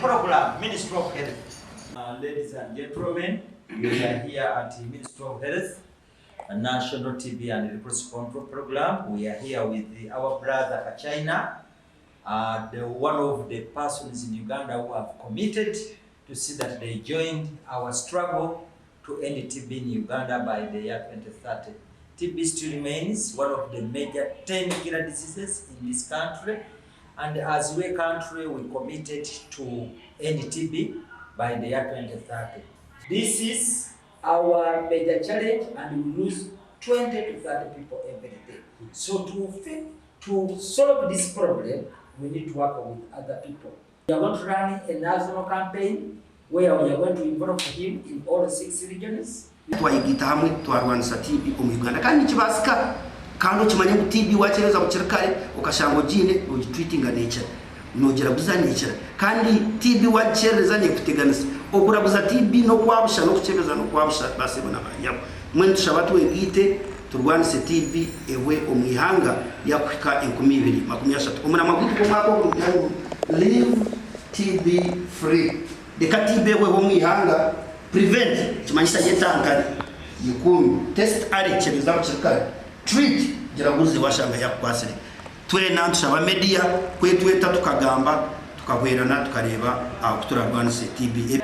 program, Ministry of Health. Ladies and gentlemen, we are here at the Ministry of Health, National TB and Leprosy Control Program. We are here with our brother Kachina, the one of the persons in Uganda who have committed to see that they joined our struggle to end TB in Uganda by the year 2030. TB still remains one of the major 10 killer diseases in this country. And as we country, we committed to end TB by the year 2030. This is our major challenge, and we lose 20 to 30 people every day. So to solve this problem, we need to work with other people. We are going to run a national campaign where we are going to involve him in all six regions. Twayegaita hamwe twarwanisa TB omu Uganda kandi nikibaasika kandi okimanye ngu TB wakyebeza bukiri kare okashanga ogiine nogitreatinga nekira nogiraguza nekira kandi TB wagikyerereza nekuteganisa okuraguza TB nokwabusha nokukyebeza nokwabusha basebo na banyabo mbwenu tushaba twegaite turwanise TB ehwe omu ihanga yakuhika 2030 omuramwa gwaitu gw'omwaka ogu nigugira ngu Leave TB Free. Reka TB ehweho omu ihanga, Prevent nikimanyisa yetantare, yekuume, Test early kyebeza bukiri kare, Treat giraguze washanga yakukwatsire. Twena nitushaba media kwetweta tukagamba tukahwerana tukareeba oku turarwanise TB.